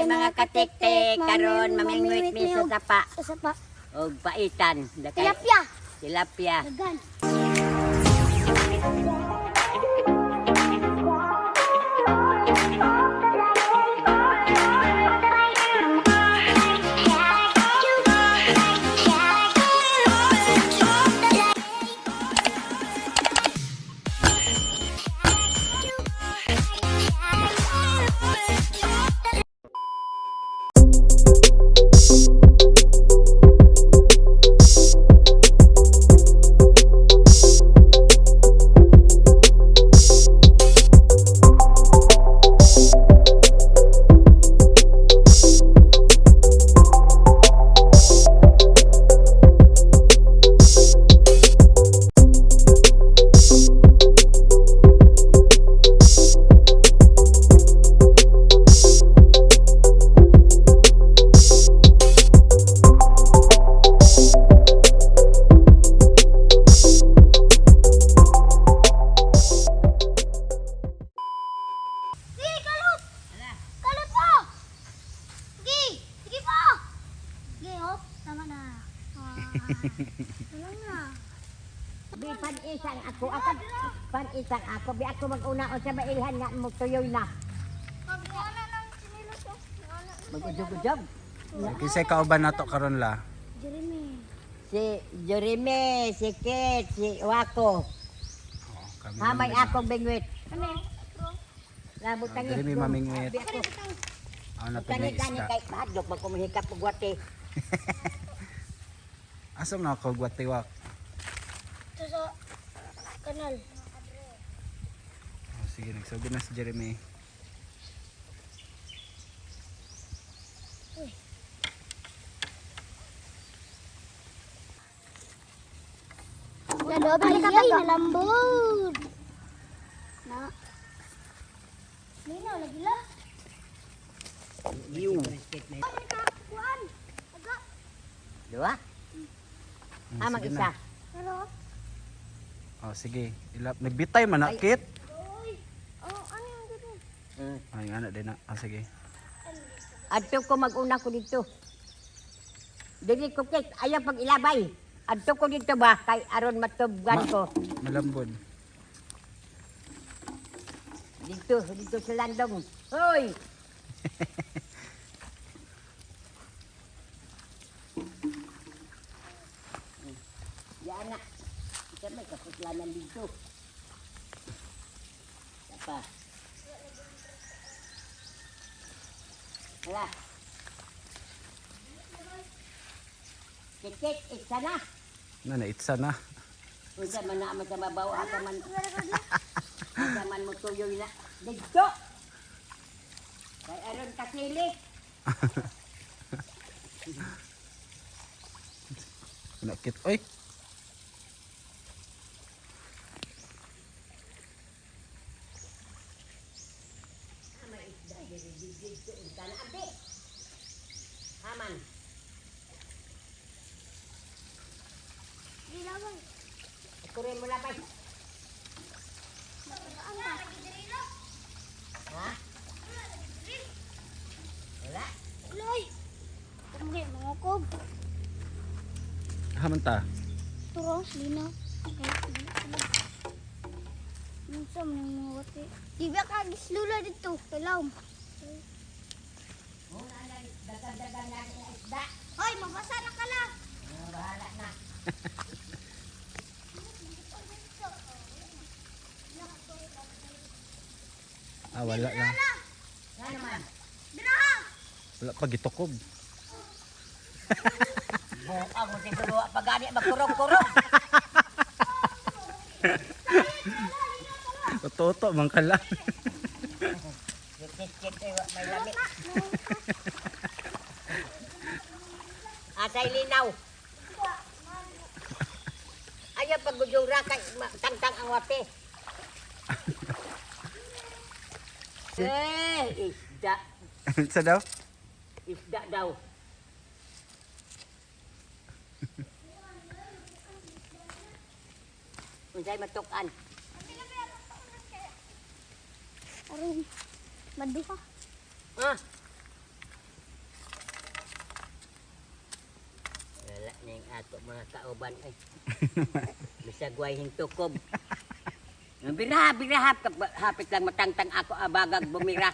Mga katiktik, karon mamingwit mi sa sapa Sa sapa. og paitan. Tilapia. Tilapia. Dagan. Sige, kalot! Kalot po! Sige! Sige po! Sige, oh. Tama na. Ah, wala na. Bi pan-isang ako, ako pan-isang ako, bi ako mag-una sa mailhan nga mo tuyoy na. Pag-una ng sinilos, oh. Mag-ujog-ujog. Kinsay kauban nato karon la? Jeremy. Si Jeremy, si Kate, si Wako. Oo, kami Hamay lang akong bingwit. Ano? Labot Ah, Jeremy mamingwit. Bi ako. Ako na Kani pinay kani isda. kay hadlok man kumihikap og wate. Asa nga ako gwatiwak? Ito sa kanal. Oh, sige, nagsugod na si Jeremy. Ay, ay, nalambot. Na. Linaw, lagi la. Iu. Kuan. Aga. Dua? Amang Sige isa. na. Ano? Oh, sige. Ilap nagbitay man na, Kit. Oy. Oh, ano yung dito? Ay, ano din na. Ah, sige. Adto ko mag-una ko dito. Dili ko kit, ayaw pag ilabay. Adto ko dito ba kay aron matubgan ko. Malambod. Dito, dito sa landong. Hoy! Yan na. Isa may kaputlanan dito. Apa? Hala. Kikik, isa na. Na naitsa na. Unsa man na man sa babaw, asa man. Asa man mo tuyoy na. Dito. Kay aron kasili. Na, Kit. Oy. Dito unta na abi. Haman. Dilaway. Kurin mo labay. Ha? Wala. Uloy. Kumgi, mga kob. Haman ta. Turo, linaw. Okay. Minsan, may mga wati. Di ba kagislula dito? Kailaw. Dagan-dagan na ang isda. Hoy, mabasa na ka lang. Ah, bahala na. Ah, wala lang. Nga naman. Diraha! Wala pa gitukob. Buang mo siguro pa gani magkurog-kurog. Toto man kala. Kit-kit ay wa may lami. Asay linaw. Ayaw pag ra kay tangtang ang wate. Eh, isda. Sa daw? Isda daw. Unsay matukan? Aron, maduha. Ah, Mga kauban ay. Bisag way hintukob. Biraha, biraha, hapit lang matangtang ako abagag bumira.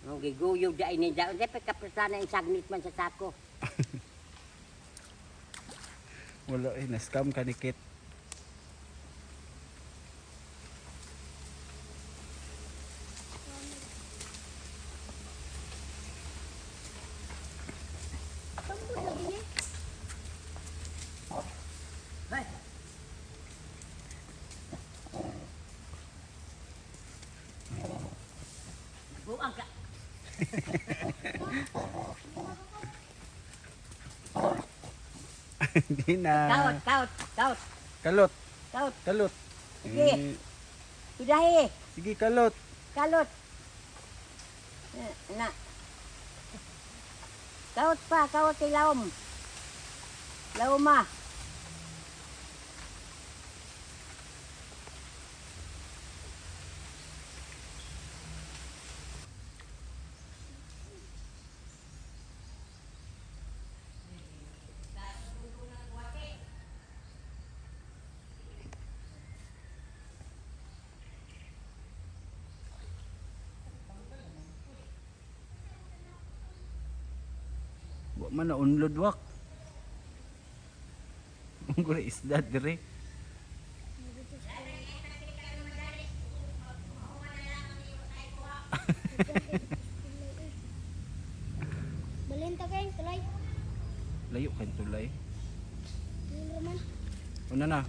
Ang giguyog da ini da. Dapat kapasana ang sagnit man sa sako. Wala eh, na-scam ka ni Kit. Tambod lagi niya. Hoy. Buang ka. Hindi na. Kaut, kaut, kaut, Kalot, kaut. kalot. Sige. Eh, Sudahi, sige, kalot. kalot. Eh, Na. Kaut pa, kaut ilawom. Lawma. Wa man na unlod wak. Ang gura isda dire. Balenta kayo, tulay. Layo kay tulay. Yun raman. Una na.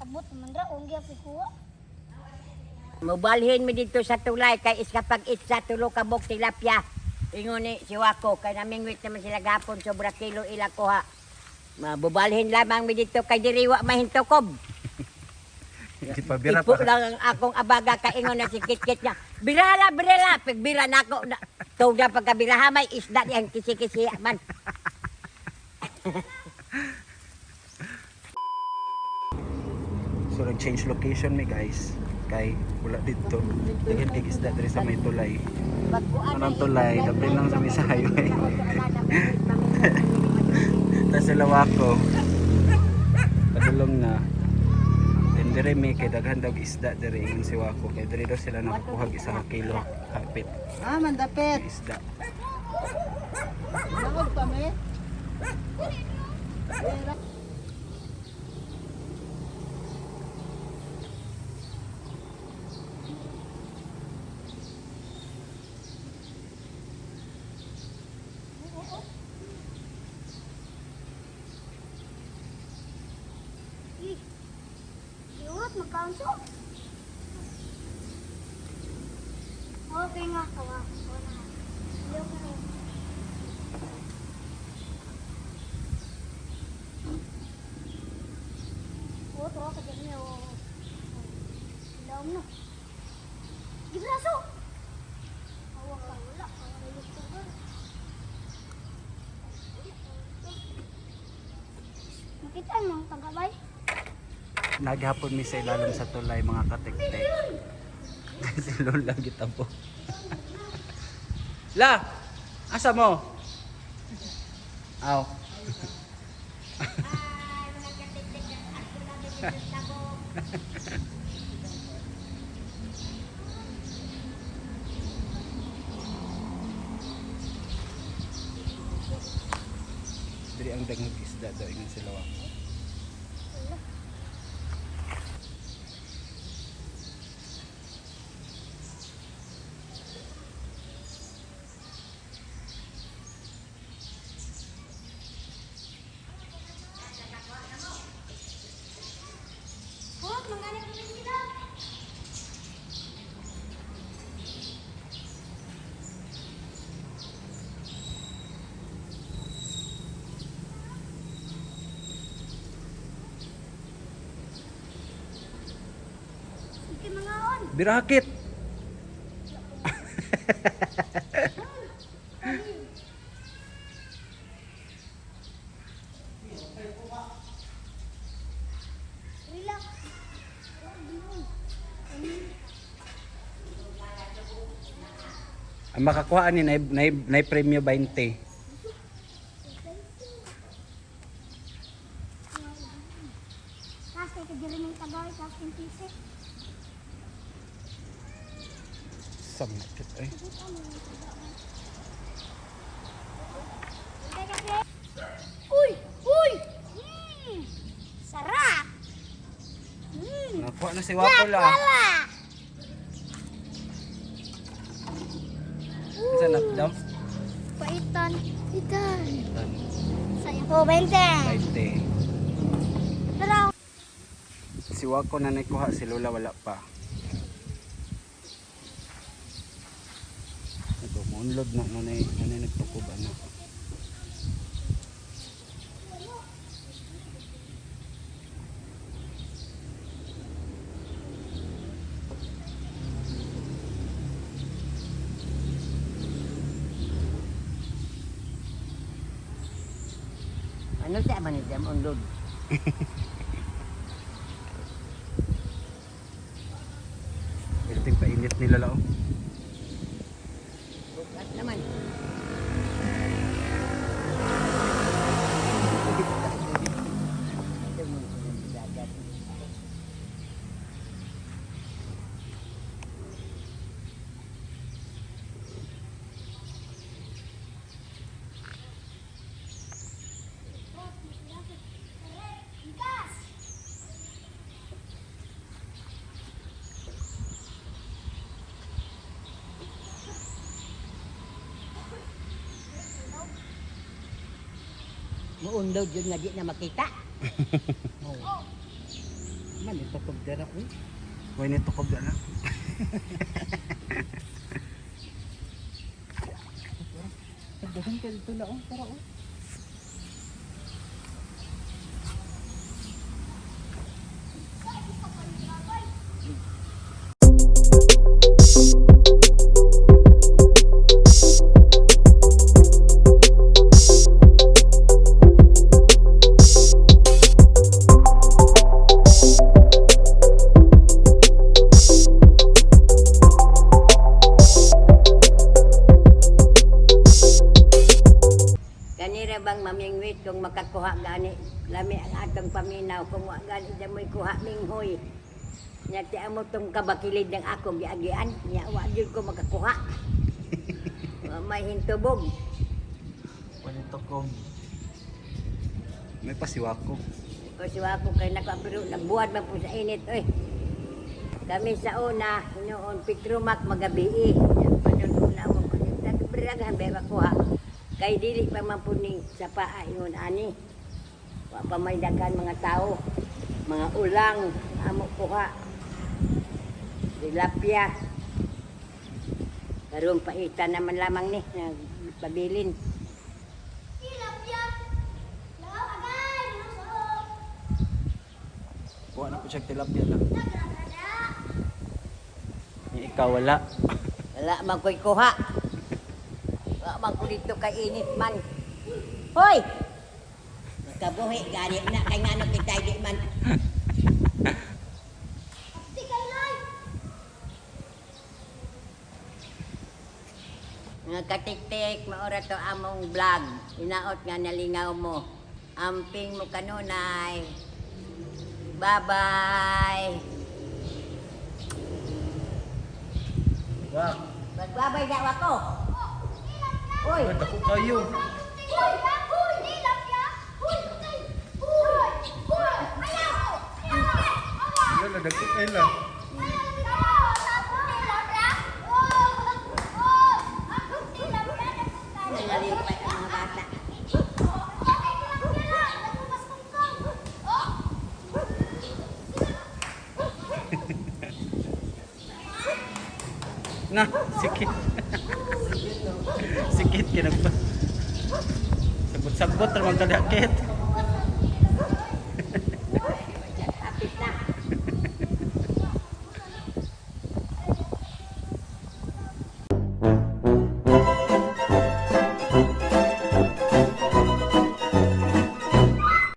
Abot naman ra, kung gyapon kuha. Mubalhin mi dito sa tulay kay iska pag itsa tulo ka buk tilapia. Ingon ni si Wako kay namingwit naman sila gapon sobra kilo ila kuha. Mabubalhin lamang mi dito kay diriwa mahintukob. Di pa bira Ipo pa. lang ang akong abaga kay ingon na si Kitkit niya. Birala, birala, pagbira nako na. Tuga pagkabira may isda diyang kisi-kisi man. So nag-change location mi guys. Kay wala dito. Daghan kay isda diri sa may tulay. Anong tulay? Dapin lang sa may sa highway. Tapos sila wako. Padulong na. Then dire mi kay daghan daw isda dire ingon si Wako kay dire daw sila nakakuha og isa ka kilo hapit Ah, mandapit. isda. Nakog pa me. Ih, Iurot, magkaunso. Okay nga, kawa. Kawa na. Ayaw ko na. Oo, tuwa ka dyan niya. Oo. Ilawom na. Gibraso! Awa ka, wala. Ayok ko ba? Makita mo ang tagabay? Naghapon mi sa ilalim sa tulay mga katektek. Si Lola gitabo. La, asa mo? Aw. Diri ang dagng isda daw ingon sila wa. Huwag, manganap ko kita. Sige mga on. Birakit. Relax. Ang makakuha ni nay premyo 20. Tapos kay kadiri ng tagay, tapos yung tisi. Samit ay. Uy! Uy! Sarap! Nakuha na si Wako la. Wala! Sa daw? Paitan. Itan. Sayang. Oh, 20. 20. Tara. Si Wako na nakuha, si Lola wala pa. Ito, muunlod na nanay, nanay nagtukob ano. Ano sa man ni Jam unlod? Ito yung painit nila lao. Bukat naman. Gas! Muunlod yun nga di na makita. Oh. Man, ito pagdara ko. Huwag ni tukob na. Pagdagan ka dito na, oh. Tara, oh. Kanira bang mamingwit kung makakuha gani lami ang atong paminaw kung wa gani dyan mo'y kuha minghoy. Nya ti amo tong kabakilid ng akong giagian nya wa gyud ko makakuha. Wa may hintubog. Huwag ni tukob. May pa si Wako. O siwa ko kay nako pero nagbuhat man po sa init oy. Kami sa una noon Petromac magabi. Panon una mo konekta beraghan ba makuha. Kay dili pa man po ning sa paa ingon ani. Wa pa may daghan mga tao, mga ulang amo kuha. Tilapia. Karon paitan naman lamang ni nagpabilin. Tilapia! Law agay! Lusog! Kuha na po siya tilapia lang. Nagragada! Yung ikaw wala. Wala man ko'y kuha. Wala man ko dito kay init man. Hoy! Makabuhi, gani na kay ngano kita di man. Di kay Loy! Mga katiktik, maura to among vlog. Inaot nga nalingaw mo. Amping mo kanunay. Bye-bye. Wak. Magbabay daw ako. Hoy! Dako kayo. Huy! Huy! Tilapia! Huy! Huy! Huy! Ayaw! Ayaw! Lola, dako kayo lang. Nangalipay ang mga bata. Na, sikit. Sikit kinagpa. Sagbot-sagbot ra man kadakit.